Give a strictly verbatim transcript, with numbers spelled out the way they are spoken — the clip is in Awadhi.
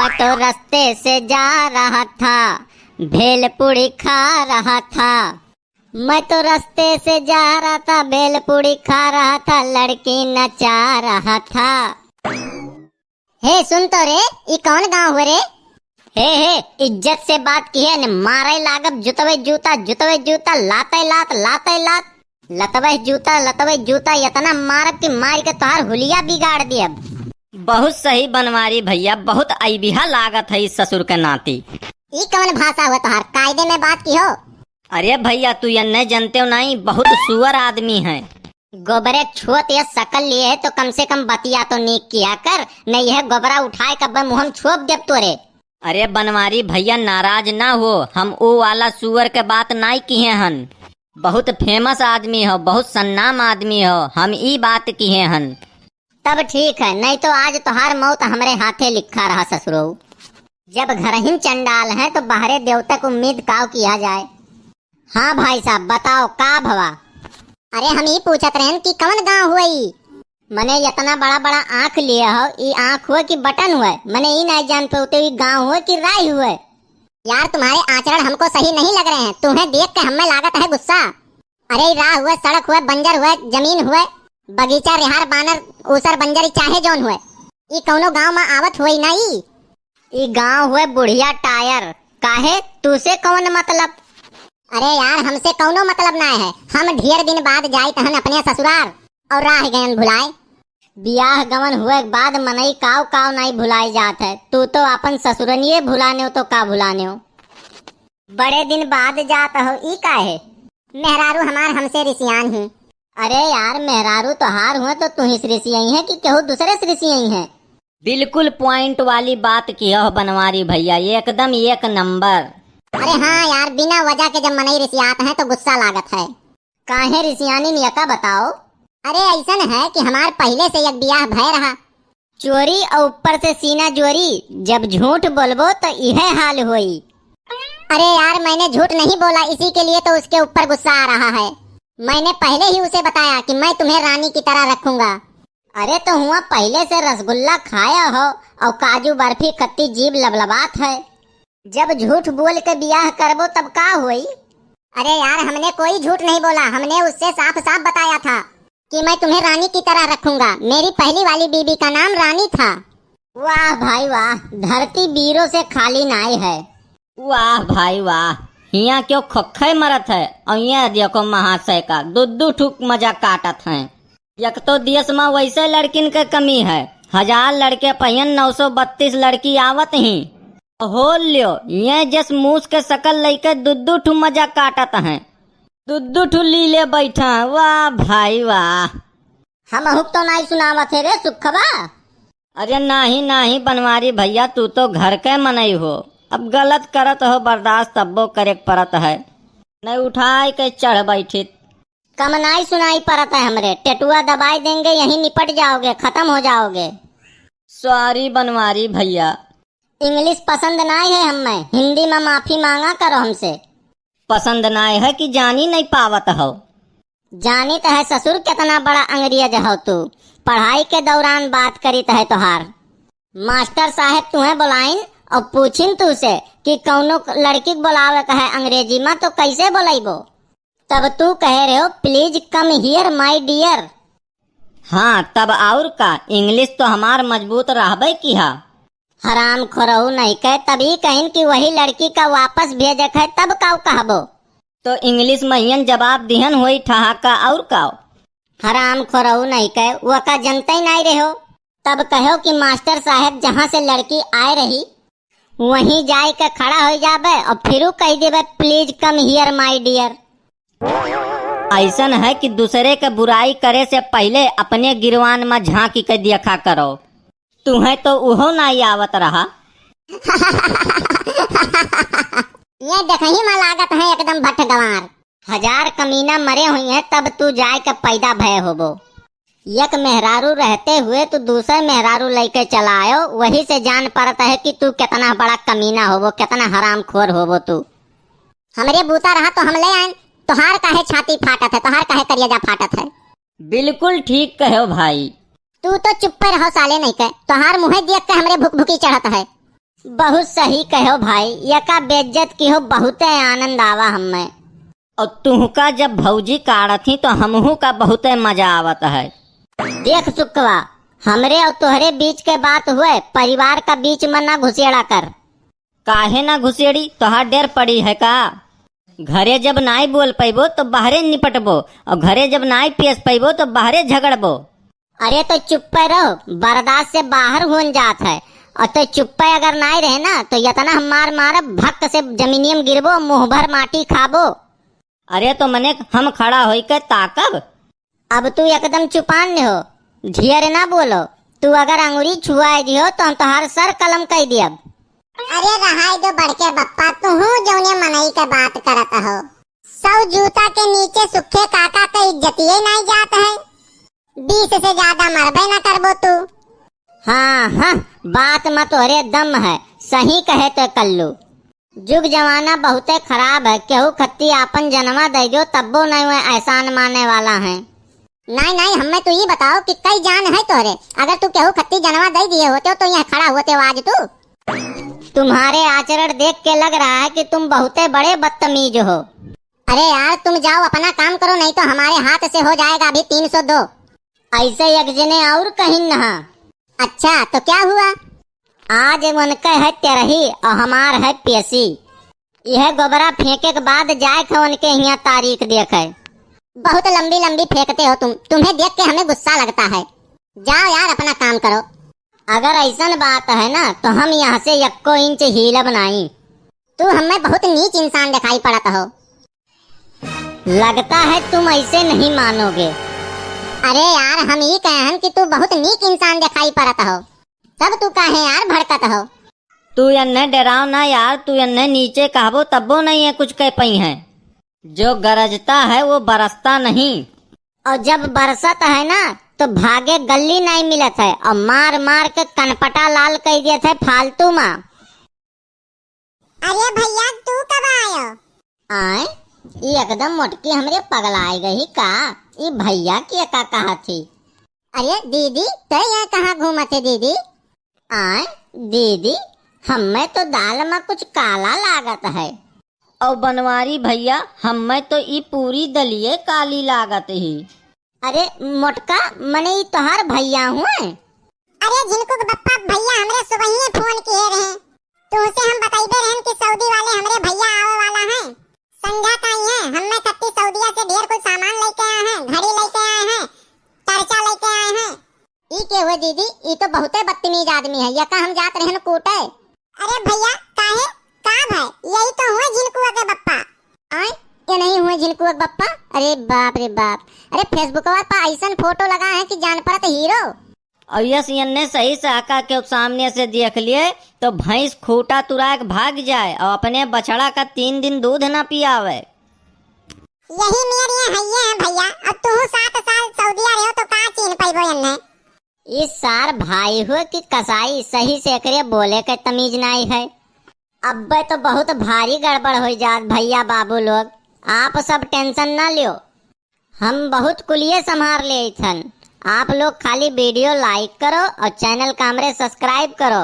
तो रस्ते से जा रहा था, भेलपुड़ी खा रहा था। मैं तो रस्ते से जा रहा था, भेलपुड़ी खा रहा था, लड़की नचा रहा था। हे सुन तो रे, ई कौन गाँव हुए रे? हे, हे, इज्जत से बात किहे न, मारे लागब जुतवे जूता, जुतवे जूता, लाते लात, लाते लात, लतवे जूता, लतवे जूता, इतना मारब कि मार के तोहार हुलिया बिगाड़ दियब। बहुत सही बनवारी भैया, बहुत अइबिहा लागत है इस ससुर के नाती। ई कौन भाषा हुआ तोहार, कायदे में बात किहो। अरे भैया, तू यन्ने जनते हो नहीं, बहुत सुअर आदमी है। गोबरे छुअत या शकल लिए है तो कम से कम बतिया तो नीक किया कर, नहीं यह गोबरा उठाए कब्बे मुँह में छोप देब तोरे। अरे बनवारी भैया, नाराज ना हो, हम ऊ वाला सुअर के बात नाई किहे हन। बहुत famous आदमी हो, बहुत सन्नाम आदमी हो, हम ई बात किहे हन। तब ठीक है, नहीं तो आज तोहार मौत हमरे हाथे लिखा रहा ससुरो। जब घरहिन चंडाल हैं तो बाहरे देवता को उम्मीद काव किया जाए। हाँ भाई साहब, बताओ का भवा? अरे हम ई पूछत रहन कि कवन गाँव हुए ई? मने इतना बड़ा बड़ा आँख लिए हो, ई आँख हुए कि बटन हुए? मने ई नहीं जान पाते ई गाँव हुए कि राय हुए? यार तुम्हारे आचरण हमको सही नहीं लग रहे हैं, तुम्हें देख के हमें लागत है गुस्सा। अरे ई राह हुए, सड़क हुए, बंजर हुए, जमीन हुए, बगीचा, रेहार, बानर, ऊसर, बंजर, ई चाहे जौन हुए, ई कौनो गाँव में आवत हुए ना ई। ई गाँव हुए बुढ़िया टायर, काहे, तूसे कौन मतलब? अरे यार, हमसे कौनो मतलब ना है, हम ढेर दिन बाद जाइत हन अपने ससुरार और राह गयन भुलाए। बियाह गवन हुए के बाद मनई काव काव नाई भुलाई जात है, तू तो अपन ससुरनिये भुलाने हो तो का भुलाने हो। बड़े दिन बाद जात हो, ई काहे? मेहरारू हमार हमसे रिसियान ही। अरे यार, मेहरारू तोहार हुए तो तू ही से रिसियई है कि केहू दूसरे से रिसियई है? बिल्कुल point वाली बात किहो बनवारी भैया, एकदम एक नंबर। अरे हाँ यार, बिना वजह के जब मनई रिसियात है तो गुस्सा लागत है। काहे रिसियानी नियका बताओ? अरे ऐसन है कि हमार पहिले से एक बियाह भय रहा। चोरी और ऊपर से सीना जोरी, जब झूठ बोलबो तो इहे हाल होई। अरे यार, मैंने झूठ नहीं बोला, इसी के लिए तो उसके ऊपर गुस्सा आ रहा है। मैंने पहले ही उसे बताया कि मैं तुम्हें रानी की तरह रखूंगा। अरे तो हुआ पहले से रसगुल्ला खाया हो और काजू बर्फी खत्ती जीभ लबलबात है। जब झूठ बोल के बियाह करबो तब का होई? अरे यार, हमने कोई झूठ नहीं बोला, हमने उससे साफ साफ बताया था कि मैं तुम्हें रानी की तरह रखूंगा। मेरी पहली वाली बीबी का नाम रानी था। वाह भाई वाह, धरती बीरों से खाली नाई है। वाह भाई वाह, हियाँ क्यों खोखे मरत है और ये देखो महाशय का दू दू ठुक मजा काटत हैं। एक तो देश में वैसे लड़किन के कमी है, हजार लड़के पहियन नौ सौ बत्तीस लड़की आवत ही। हो ल्यो, ये जस मूस के शकल लइके दू दू ठु मजा काटत हैं, दू दू ठु लीले बैठा हैं। वाह भाई वाह। हम अहुक तो नाई सुनावत है रे सुखबा। अरे नाही नाही बनवारी भैया, तू तो घर के मनई हो, अब गलत करत हो बर्दाश्त तब्बो करे के परत है, नहीं उठाए के चढ़ बैठित। कम नाई सुनाई परत है हमरे, टेटुआ दबाई देंगे, यहीं निपट जाओगे, खत्म हो जाओगे। Sorry बनवारी भैया। English पसंद नाई है हमें, हिंदी में माफी मांगा करो हमसे। पसंद नाई है कि जानी नहीं पावत हो? जानित है ससुर कितना बड़ा अंग्रेज हो तू, पढ़ाई के दौरान बात करित है तोहार। मास्टर साहेब तुहें बोलाइन और पूछिन तू से कि कौनो लड़की के बोलावे का है अंग्रेजी में तो कैसे बोलैबो? तब तू कहे रहो, "Please come here my dear।" हाँ, तब और का, English तो हमार मजबूत रहबे किहा। हराम खोरऊ नहीं कहे, तभी कहिन कि वही लड़की का वापस भेजे के है, तब काऊ कहबो? तो English महियन जवाब दिहन होई ठहाका और काऊ। हराम खोरऊ नहीं कहे, वो का जनते ही नहीं रहो। तब कहो कि मास्टर साहेब जहाँ से लड़की आए रही, वहीं जाए के खड़ा हो जाबे और फिर कह देबे, "Please come here my dear।" ऐसन है कि दूसरे के बुराई करे से पहले अपने गिरवान में झांकी के देखा करो। तुहें तो उहो नाई आवत रहा। ये देखही में लागत है एकदम भट्ट गंवार। हजार कमीना मरे हुई हैं तब तू जाए के पैदा भय होबो। एक मेहरारू रहते हुए तू दूसर मेहरारू लइके चला आयो, वही से जान परत है कि तू कितना बड़ा कमीना होबो, कितना हरामखोर होबो तू। हमरे बूता रहा तो हम ले आएन, तोहार काहे छाती फाटत है, तोहार काहे करेजा फाटत है? बिल्कुल ठीक कहो भाई। तू तो चुप्पे रहो साले नहीं के, तोहार मुँहे देख के हमरे भुकभुकी चढ़त है। बहुत सही कहो भाई, यका बेइज्जत किहो बहुते आनंद आवा हम्मे। और तुहका जब भौजी काढ़त ही तो हमहू का बहुते मजा आवत है। देख सुकवा, हमरे और तोहरे बीच के बात हुए, परिवार का बीच में ना घुसेड़ा कर। काहे ना घुसेड़ी, तोहार डेर पड़ी है का? घरे जब नाई बोल पैबो तो बाहरे निपटबो, और घरे जब नाई पेश पैबो तो बाहरे झगड़बो। अरे तो चुप्पे रहो, बर्दाश्त से बाहर होन जात है। और तो चुप्पे अगर नाई रहे ना तो यतना हम मार मारब, भक्क से जमीनियम गिरबो, मुंह भर माटी खाबो। अरे तो मने हम खड़ा होई के ताकब। अब तू एकदम चुपान हो, ढेर ना बोलो। तू अगर अंगुरी छुआए दियो तो हम तोहार सर कलम कई दियब। अरे रहाई दो बड़के बप्पा, तू हूँ जौने मनई के बात करत हो। सौ जूता के नीचे सुखे काका के इज्जतिये नाई जात है। बीस से ज्यादा मरबे ना करबो तू। हाँ, हाँ, बात में तोहरे दम है, सही कहे तो कल्लू। जुग जमाना बहुते खराब है, केहू खत्ती आपन जनवा दे दो, तब्बो नहीं हुए एहसान माने वाला है। नाई, नाई, हमें तू ई बताओ कि कई जान है तोहरे, अगर तू केहू खत्ती जनवा दे दिए होते तो यहाँ खड़ा होते हो आज तू? तुम्हारे आचरण देख के लग रहा है कि तुम बहुते बड़े बदतमीज हो। अरे यार, तुम जाओ अपना काम करो, नहीं तो हमारे हाथ से हो जाएगा अभी तीन सौ दो। ऐसे एक जने और कहिन नहा। अच्छा, तो क्या हुआ? आज उनके है तेरही और हमार है पेशी। यह गोबरा फेंके के बाद जाए थे उनके हियां तारीख देखे। बहुत लंबी लंबी फेंकते हो तुम, तुम्हें देख के हमें गुस्सा लगता है। जाओ यार, अपना काम करो। अगर ऐसन बात है ना, तो हम यहाँ से यक्को इंच हीलब नाई। तू हमें बहुत नीच इंसान दिखाई पड़त हो। लगता है तुम ऐसे नहीं मानोगे। अरे यार, हम ई कहन कि तू बहुत नीक इंसान दिखाई पड़त हो, तब तू काहे यार भड़कत हो? तू एन्ने डराव ना यार, तू एन्ने नीचे कहबो तब्बो नहीं है कुछ कह पई है। जो गरजता है वो बरसता नहीं। और जब बरसत है ना तो भागे गल्ली नहीं मिलत है और मार मार के कनपटा लाल कई देत है फालतू मा। अरे भैया, तू कब आयो? आए, ई एकदम मोटकी हमरे पगलाए गई का? ई भैया के का कहा थी? अरे दीदी, तै यहाँ कहाँ घूमत है दीदी? आए, दीदी, हमें तो दाल में कुछ काला लागत है। और बनवारी भैया, हमें तो ई पूरी दलिये काली लागत ही। अरे मोटका, मने ई तोहार भैया हुए? अरे झिनकू के बप्पा, भैया हमरे सुबहिये फोन किए रहे, तुमसे हम बतइबे रहन कि सऊदी वाले हमरे भैया आवे वाला हैं, संझा का ही हैं। हमें खत्ती सऊदिया से ढेर कुछ सामान लेके आए हैं, घड़ी लेके आए हैं, तरचा लेके आए हैं। ई के हुए दीदी? ई तो बहुते बदतमीज आदमी है, यका हम जात रहन कूटे। अरे भैया, काहे? का भाई? यही तो हुए झिनकुआ के बप्पा। आए, ये नहीं हुए झिनकुआ के बप्पा? अरे बाप रे बाप, अरे Facebookवा पर ऐसन फोटो लगा है कि जान पड़त हीरो। और यस, एन्ने सही से आका के सामने से देख लिए तो भैंस खूंटा तुराए के भाग जाए और अपने बछड़ा का तीन दिन दूध ना पियावे। यही मेर ये हइये हैं भैया, अब तू सात साल सऊदिया रहो तो का चीन पैबो एन्ने? ई सार भाई हुए कि कसाई, सही से एकरे बोले के तमीज नाई है। अब्बे तो बहुत भारी गड़बड़ हो जात भैया बाबू लोग, आप सब tension ना लियो, हम बहुत कुलिये संभार लेइथन। आप लोग खाली video like करो और channel का हमरे subscribe करो।